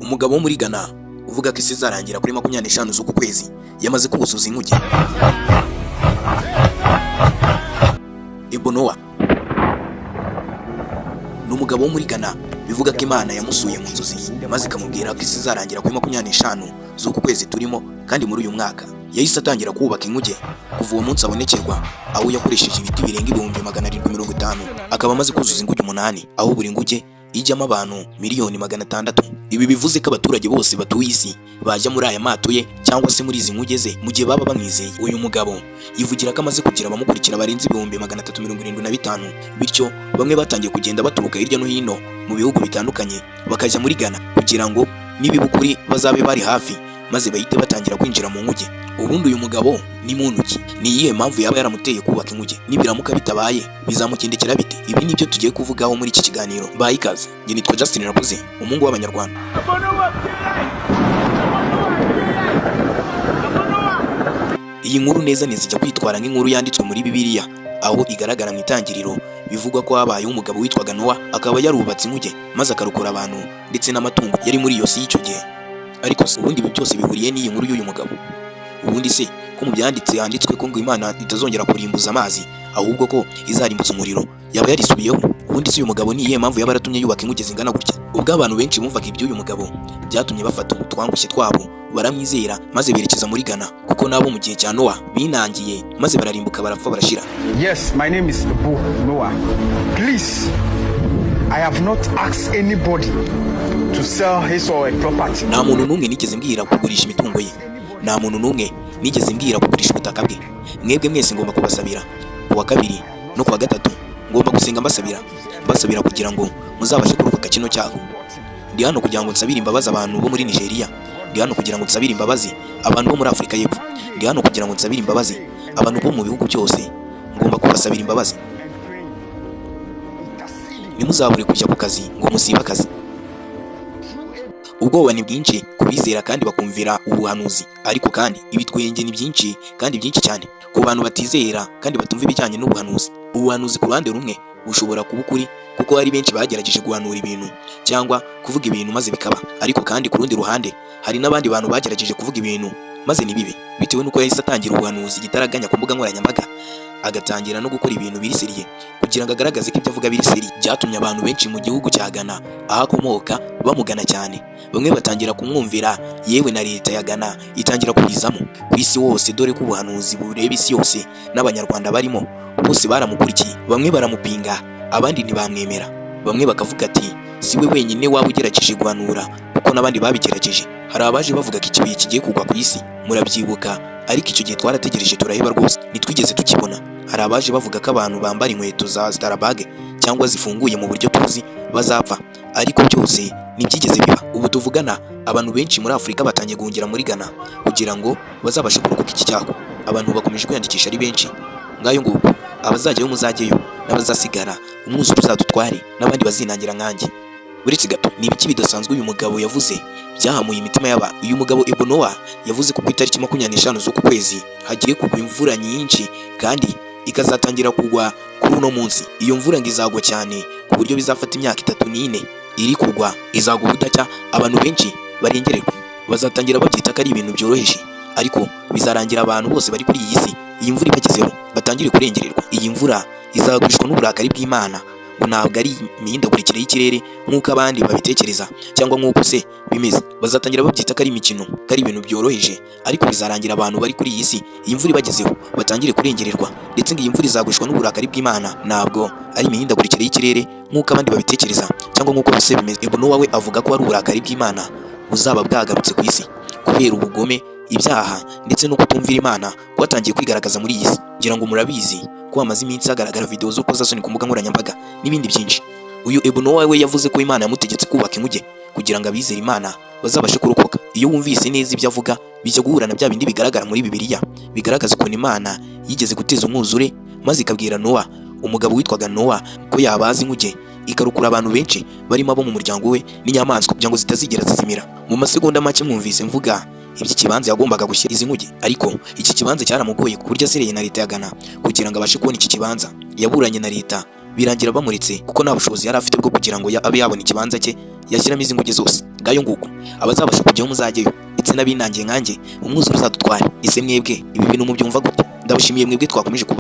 Umugabo wo muri Ghana uvuga ko isi izarangira kuri 25 z'uku kwezi yamaze kuzuza inkuge. Ebo Noah ni umugabo wo muri Ghana bivuga ko Imana yamusuye mu nzozi maze ikamubwira ko isi izarangira kuri 25 z'uku kwezi turimo, kandi muri uyu mwaka yahise atangira kubaka inkuge. Kuva uwo munsi abonekerwa, aho yakoresheje ibiti birenga 750,000, akaba amaze kuzuza inguge 8, aho buri nguge ijyamo abantu 600,000,000. Ibi bivuze ko abaturage bose batuye isi bajya muri aya mato ye cyangwa se muri izi nkuge ze mu gihe baba bamwizeye. Uyu mugabo yivugira ko amaze kugira abamukurikira barenze 375,000, bityo bamwe batangiye kugenda baturuka hirya no hino mu bihugu bitandukanye bakajya muri Ghana kugira ngo nibiba ukuri bazabe bari hafi, maze bahite batangira kwinjira mu nkuge. Ubundi uyu mugabo ni muntu ki? Ni iyihe mpamvu yaba yaramuteye kubaka inkuge? Nibiramuka bitabaye bizamukindikira bite? Ibi nibyo tugiye kuvugaho muri iki kiganiro. Baye ikaze, njye nitwa Justin Rakuze, umuhungu w'Abanyarwanda. Iyi nkuru neza neza ijya kwitwara nk'inkuru yanditswe muri Bibiliya, aho igaragara mu itangiriro. Bivugwa ko habayeho umugabo witwaga Nowa, akaba yarubatse inkuge maze akarokora abantu ndetse n'amatungo yari muri iyo si y'icyo gihe. Ariko se ubundi ibi byose bihuriye n'iyi nkuru y'uyu mugabo? Ubundi se ko mu byanditse handitswe ko ngo Imana itazongera kurimbuza amazi, ahubwo ko izarimbuza umuriro, yaba yarisubiyeho? Ubundi se uyu mugabo ni iyihe mpamvu yaba yaratumye yubaka inkuge zingana gutya? Ubwo abantu benshi bumvaga iby'uyu mugabo, byatumye bafata utwangushye twabo baramwizera, maze berekeza muri Ghana, kuko nabo mu gihe cya Nowa binangiye maze bararimbuka, barapfa, barashira. Yes, my name is Ebo Noah. Please, I have not asked anybody to sell his or her property. Nta muntu n'umwe nigeze mbwira kugurisha imitungo ye, nta muntu n'umwe nigeze mbwira kugurisha ubutaka bwe. Mwebwe mwese ngomba kubasabira ku wa kabiri no ku wa gatatu, ngomba gusenga mbasabira, mbasabira kugira ngo muzabashe kurokoka kino cyago. Ndi hano kugira ngo nsabire imbabazi abantu bo muri Nigeria, ndi hano kugira ngo nsabire imbabazi abantu bo muri Afurika y'Epfo, ndi hano kugira ngo nsabire imbabazi abantu bo mu bihugu byose. Ngomba kubasabira imbabazi. Ntimuzabure kujya ku kazi ngo musibe akazi. Ubwoba ni bwinshi ku bizera kandi bakumvira ubuhanuzi, ariko kandi ibitwenge ni byinshi kandi byinshi cyane ku bantu batizera kandi batumva ibijyanye n'ubuhanuzi. Ubuhanuzi ku ruhande rumwe bushobora kuba ukuri, kuko hari benshi bagerageje guhanura ibintu cyangwa kuvuga ibintu maze bikaba, ariko kandi ku rundi ruhande hari n'abandi bantu bagerageje kuvuga ibintu maze ntibibe, bitewe n'uko yahise atangira ubuhanuzi igitaraganya ku mbuga nkoranyambaga, agatangira no gukora ibintu biri sérieux kugira ngo agaragaze ko ibyo avuga biri sérieux. Byatumye abantu benshi mu gihugu cya Ghana aho akomoka bamugana cyane, bamwe batangira kumwumvira, yewe na leta ya Ghana itangira kubizamo. Ku isi hose, dore ko ubuhanuzi bureba isi yose n'Abanyarwanda barimo, bose baramukurikiye. Bamwe baramupinga, abandi ntibamwemera, bamwe bakavuga ati si we wenyine waba ugerageje guhanura, kuko n'abandi babigerageje. Hari abaje bavuga ko ikibuye kigiye kugwa ku isi, murabyibuka, ariko icyo gihe twarategereje turaheba rwose, ntitwigeze tukibona. Hari abaje bavuga ko abantu bambara inkweto za Starabag cyangwa zifunguye mu buryo tuzi bazapfa, ariko byose ntibyigeze biba. Ubu tuvugana, abantu benshi muri Afurika batangiye guhungira muri Ghana kugira ngo bazabashe kurokoka iki cyago. Abantu bakomeje kwiyandikisha ari benshi. Ngayo nguko, abazajyayo muzajyeyo, n'abazasigara umwuzure uzadutware, n'abandi bazinangira nkanjye. Uretse gato, ni ibiki bidasanzwe uyu mugabo yavuze byahamuye imitima y'abantu? Uyu mugabo Ebo Noah yavuze ko ku itariki 25 z'uku kwezi hagiye kugwa imvura nyinshi, kandi ikazatangira kugwa kuri uno munsi. Iyo mvura ngo izagwa cyane ku buryo bizafata imyaka 3 n'ine iri kugwa, izagwa ubudacya, abantu benshi barengererwa. Bazatangira babyita ko ari ibintu byoroheje, ariko bizarangira abantu bose bari kuri iyi si iyi mvura ibagezeho batangire kurengererwa. Iyi mvura izagwishwa n'uburakari bw'Imana, ngo ntabwo ari imihindagurikire y'ikirere nk'uko abandi babitekereza cyangwa nk'uko se bimeze. Bazatangira babyita ko ari imikino, ko ari ibintu byoroheje, ariko bizarangira abantu bari kuri iyi si iyi mvura ibagezeho batangire kurengererwa. Ndetse ngo iyi mvura izagwishwa n'uburakari bw'Imana, ntabwo ari imihindagurikire y'ikirere nk'uko abandi babitekereza cyangwa nk'uko bise bimeze. Ebo Noah we avuga ko ari uburakari bw'Imana buzaba bwagarutse ku isi kubera ubugome, ibyaha ndetse no kutumvira Imana kwatangiye kwigaragaza muri iyi si. Ngira ngo murabizi ko hamaze iminsi hagaragara video z'urukozasoni ku mbuga nkoranyambaga n'ibindi byinshi. Uyu Ebo Noah we yavuze ko Imana yamutegetse kubaka inkuge kugira ngo abizere Imana bazabashe kurokoka. Iyo wumvise neza ibyo avuga, bijya guhura na bya bindi bigaragara muri Bibiliya bigaragaza ukuntu Imana yigeze guteza umwuzure, maze ikabwira Nowa, umugabo witwaga Nowa, ko yabaza inkuge ikarokora abantu benshi barimo abo mu muryango we n'inyamaswa kugira ngo zitazigera zizimira. Mu masegonda make mwumvise mvuga iby'ikibanza yagombaga gushyira izi nkuge, ariko iki kibanza cyaramugoye ku buryo asereye na leta ya Ghana kugira ngo abashe kubona iki kibanza. Yaburanye na leta Birangira bamuretse kuko nta bushobozi yari afite bwo kugira ngo abe yabona ikibanza cye yashyiramo izi nguge zose. Ngayo nguko, abazabasha kujyaho muzajyayo, ndetse n'abinangiye nkanjye umwuzure uzadutware. Ese mwebwe ibi bintu mubyumva gute? Ndabashimiye mwebwe twakomeje kuba.